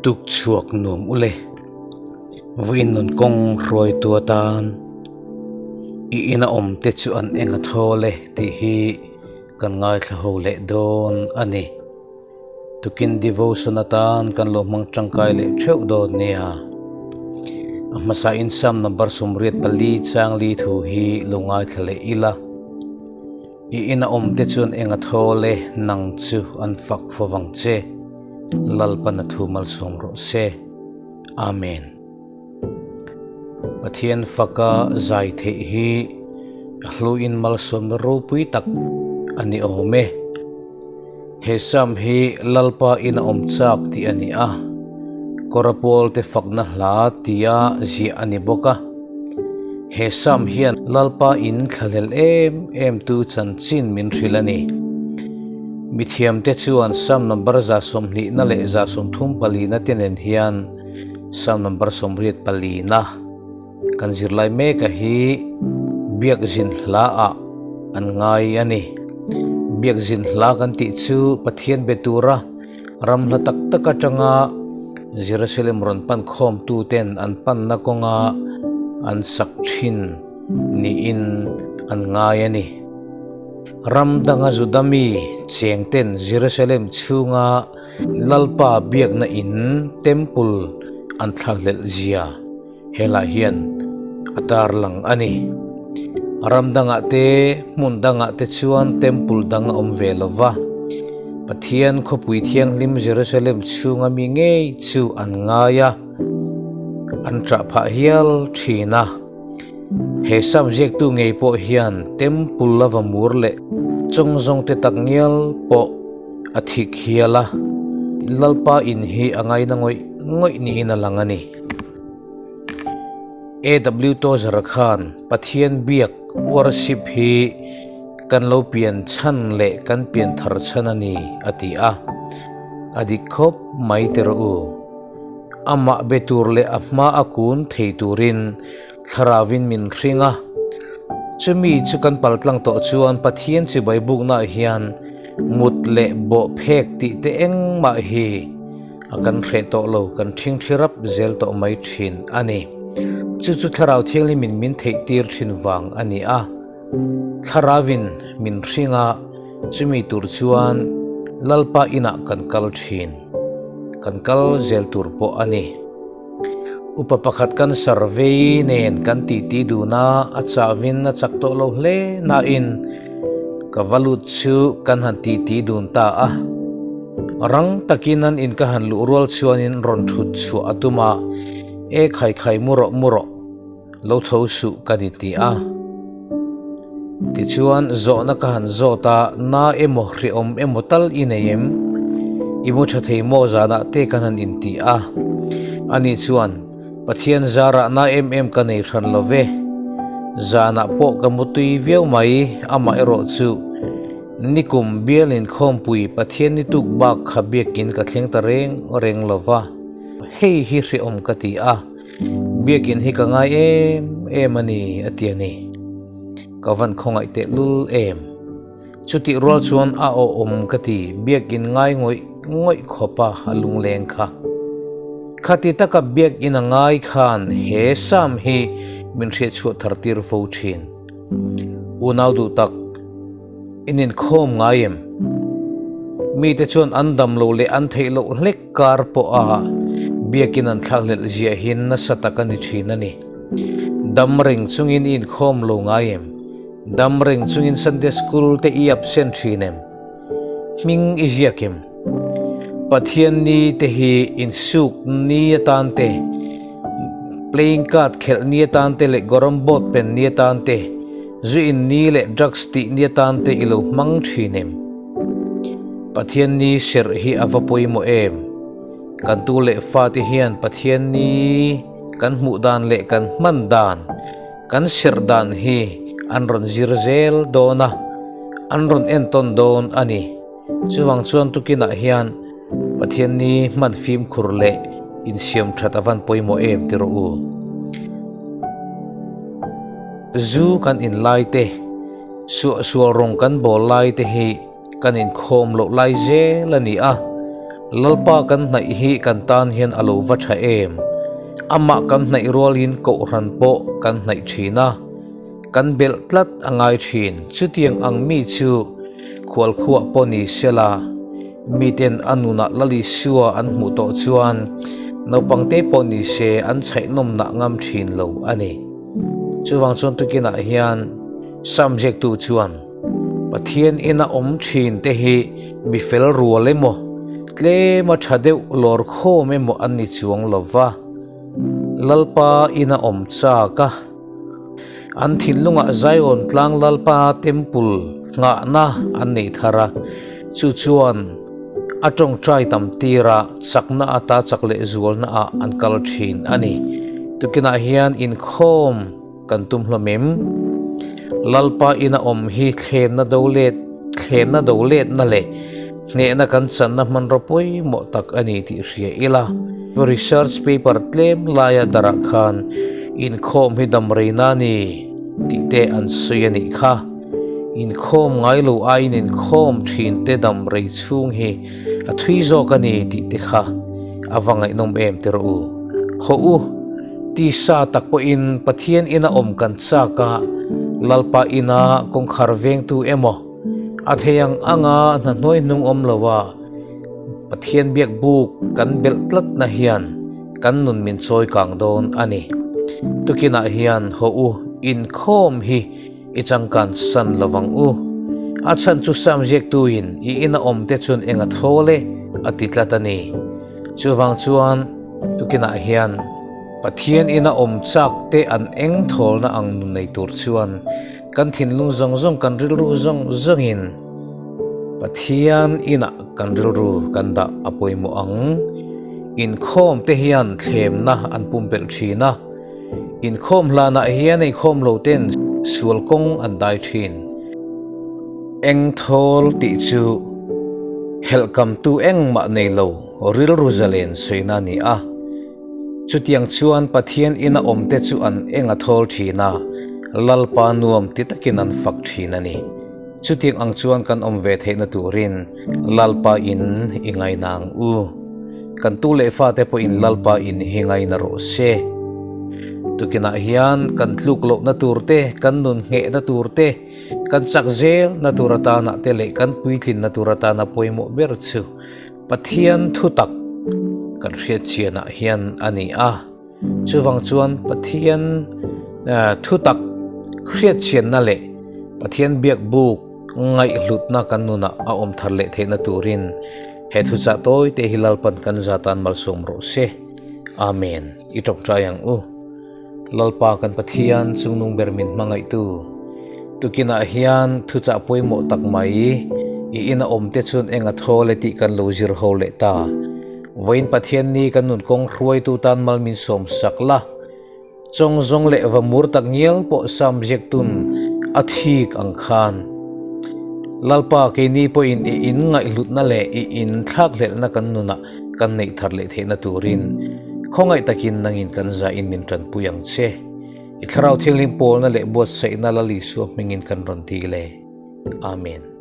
Tuk chhuak nuam ule. Vawiin nun kawng hruaitu atan i ina awm te chu an eng a thawl e tih hi kan ngaithla ho leh dawn a ni. Tukin devotion atan kan lo hmang tangkai leh theuh dawn nia. A hmasa in Psalm number 84 chang li thu hi lo ngaithla leh ila. I ina awm te chuan eng a thawl e, nang chu an fak fo vang che. Lalpan a thu malsawm rawh se. Amen. Pathian faka zai theih hi a hluin malsawmna ropui tak a ni awm e. He Psalm hi Lalpa ina awm chak tih a ni a, Kawrapawl te fakna hla tia ziah a ni bawk a. He Psalm hian Lalpa in thlahlel em em tu chanchin min hrilh a ni. Mithiamte chuan Psalm number 120 na leh 134 na te nen hian Psalm number 84 na kan zirlai mek a hi biak zin hla ah an ngai a ni. Biak zin hla kan tih chu Pathian be tura ram hla tak tak atanga Jerusalem rawn pan khawm tu ten an panna kawnga an sak thin niin an ngai a ni. Ram danga Juda mi cheng ten Jerusalem chhunga Lalpa biakna in temple an thlakhlelh zia helai hian a tarlang a ni. Ram dangah te hmun dangah te chuan temple dang a awm ve lova. Pathian khawpui thianghlim Jerusalem chhunga mi ngei chu an ngai a, an ṭah phah hial ṭhin a. He Psalm ziaktu ngei pawh hian temple lava mur leh chawng zawng te tak ngial pawh a thik hial a, Lalpa in hi a ngaina ngawih ngawih niin a lang a ni. AW Tozer khan Pathian biak worship hi kan lo pian chhan leh kan pian thar chhan a ni a ti a, a dik khawp mai te rawh u. Amah be tur leh a hma a kun thei turin thlarauin min hring a, chumi chu kan paltlang tawh chuan Pathian chibai buknaah hian mut leh bawh phek tih te engmah hi a kan hreh tawh lo, kan ṭhingṭhi rap zel tawh mai ṭhin a ni. Chu chu Thlarau Thianghlimin min theih tir ṭhin vang a ni a, Thlarauin min hring a, chumi tur chuan Lalpa inah kan kal ṭhin, kan kal zel tur pawh a ni. Upa pakhat kan survey nen kan titi dun a, a chahvin a chak tawh lo hle nain ka va lut chu kan han titi dun ta a. Rang takin an in ka han luh rual chuanin rawn thut chhuah a tum a, E khai khai mu rawh mu rawh, lo tho suh ka ni ti a. Tichuan zawhna ka han zawt a, na emaw hrehawm emaw tal i nei em? I mu tha thei maw zanah te kan han inti a. Ani chuan, Pathian zarah na em em ka nei hran lo ve. Zanah pawh ka mu tui viau mai, amah erawh chu nikum bial inkhawmpui Pathian ni tuk bak kha biakin ka thleng ta reng reng lo va, hei hi hrehawm ka ti a. Biakin hi ka ngai em em a ni, a ti a ni. Ka van khawngaih teh lul em. Chutih rual chuan a awhawm ka ti, biakin ngai ngawih ngawih khawpa a lungleng kha. Khati taka biakin a ngai khan he Psalm hi min hriatchhuah thar tir fo thin. Unau duh tak, in inkhawm ngai em? Mite chuan an dam lo leh an theih loh hlek kar pawha biakin an thlakhlelh ziah hi nasa tak a ni thin a ni. Dam reng chungin i inkhawm lo ngai em? Dam reng chungin Sunday School te i absent thin em? Hming i ziak em? Pathian ni te hi insuk ni atan te, playing card khelh ni atan te leh goram board pen ni atan te, zu in ni leh drugs tih ni atan te i lo hmang thin em? Pathian ni serh hi a va pawimawh em? Kan tu leh fate hian Pathian ni kan hmuh dan leh kan hman dan, kan serh dan hi an rawn zir zel dawn a, an rawn entawn dawn a ni. Chuvang chuan tukinah hian Pathian ni hman fimkhur leh insiam that a van pawimawh em ti rawh u. Zu kan in lai te, suahsual rawng kan bawl lai te hi kan inkhawm loh lai zel a ni a. Lalpa kan hnaih hi kan tan hian a lo va tha em? Amah kan hnaih rualin kohhran pawh kan hnaih thin a, kan belh tlat a ngai thin. Chutiang ang mi chu khualkhuah pawh ni sela, miten a nunah Lal Isua an hmuh tawh chuan naupangte pawh ni se an chhaihnawmnah ngam thin lo a ni. Chuvang chuan tukinah hian Sam ziaktu chuan, Pathian ina awm thin te hi mi fel rual emaw, tlema tha deuh lawr khawm emaw an ni chuang lo va, Lalpa ina awm chak a, an thinlungah Zion tlang Lalpa temple nghahna an nei thar a, chu chuan a tawngtai tam tir a, chakna ata chak leh zualna ah an kal thin a ni. Tukinah hian inkhawm. Kan tum hlawm em? Lalpa ina awm hi thlemna do let, thlemna do letna leh hnehna kan channa hmanraw pawimawh tak a ni tih hria ila. Research paper tlem laia darah khan inkhawm hi damreina a ni tih te an sawi a nih kha. Inkhawm ngai lo aiin inkhawm thin te damrei chhung hi a thui zawk a ni tih te kha a va ngaihnawm em ti rawh u. Hawh u, tisa tak pawhin Pathian ina awm kan chak a, Lalpa ina kawngkhar vengtu emaw, a thei ang anga hna hnuai hnung awm lo a, Pathian biak buk kan belh tlatna hian kan nun min chawi kang dawn a ni. Tukinah hian hawh u, inkhawm hi I changkan san lo vang u. A chhan chu Sam ziaktuin i ina awm te chuan eng a thawl e a ti tlat a ni. Chuvang chuan tukinah hian Pathian ina awm chak te an eng thawlna ang nun nei tur chuan kan thinlung zawng zawng kan rilru zawng zawngin Pathian inah kan rilru kan dah a pawimawh ang. Inkhawm te hian thlemna an pumpelh thin a. Inkhawm hlanah hian eikhawm lo ten sual kawng an dai thin. Eng thawl tih chu helhkamtu engmah nei lo rilru zalen sawina a ni a. Chutiang chuan Pathian ina awmte chu an eng a thawl thin a, Lalpa nuam ti takin an fak thin a ni. Chutiang ang chuan kan awm ve theihna turin Lalpa in i ngaina ang u. Kan tu leh fate pawhin Lalpa in hi ngaina rawh se. Tukinah hian kan tluk lohna tur te, kan nun nghehna tur te, kan chak zelna tur atana te leh kan puitlinna tur atana pawimawh ber chu Pathian thutak kan hriatchianah hian a ni a. Chuvang chuan Pathian thutak hriatchhianna leh Pathian biakbuk ngaihhlutna kan nunah a awm thar leh theihna turin he thuchah tawi te hi Lalpan kan zatan malsawm rawh se. Amen. I tawngtai ang u. Lalpa kan Pathian chungnung ber min hmangaihtu, tukinah hian thuchah pawimawh tak mai i ina awmte chuan eng a thawl e tih kan lo zir ho leh ta. Vawiin Pathian ni kan nun kawng hruaitu tan mal min sawm sak la. Chawng zawng leh va mur tak ngial pawh Sam ziaktun a thik ang khan. Lalpa keini pawhin i in ngaihhlutna leh i in thlakhlelhna kan nunah kan neih thar leh theihna turin khawngaih takin nangin kan zahin min tanpui ang che. I Thlarau Thianghlim pawlna leh buatsaihna Lal Isua hmingin kan rawn ti le. Amen.